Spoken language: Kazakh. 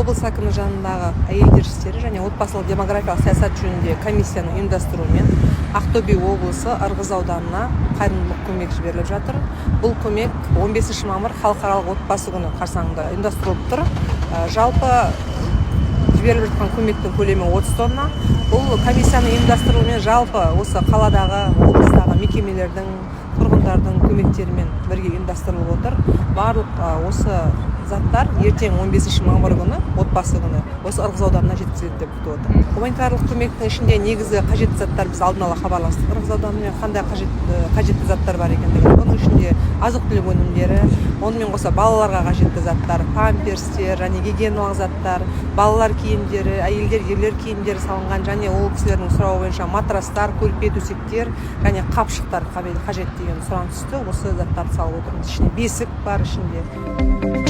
Облыс әкімі жанындағы әйелдер істері және отбасылық демографиялық саясат жөніндегі комиссияның ұйымдастыруымен Ақтөбе облысы Ырғыз ауданына қайырымдылық көмек жіберіліп жатыр. Бұл көмек 15 мамыр, Халықаралық отбасы күні қарсаңында ұйымдастырылып тұр. Жалпы жіберіліп жатқан көмектің көлемі 30 тонна. Бұл комиссияның ұйымдастыруымен, жалпы осы қаладағы, облыстағы мекемелердің, тұрғындардың көмектерімен бірге ұйымдастырылып отыр. Барлық осы заттар ертең, 15 мамыр күні, отбасы күні, осы Ырғыз ауданына жеткізіледі деп күтіп отыр. Гуманитарлық көмектің ішінде негізгі қажетті заттар, біз алдын ала хабарластық Ырғыз ауданымен, қандай қажетті заттар бар екендігін. Оның ішінде азық түлік өнімдері, онымен қоса балаларға қажетті заттар, памперстер және гигиеналық заттар, балалар киімдері, әйелдер, ерлер киімдері салынған және ол кісілердің сұрауы бойынша матрастар, көрпе, төсектер және қапшықтар қажет деген сұраныс түсті. Осы заттарды салып отырмыз. Ішінде бесік бар ішінде.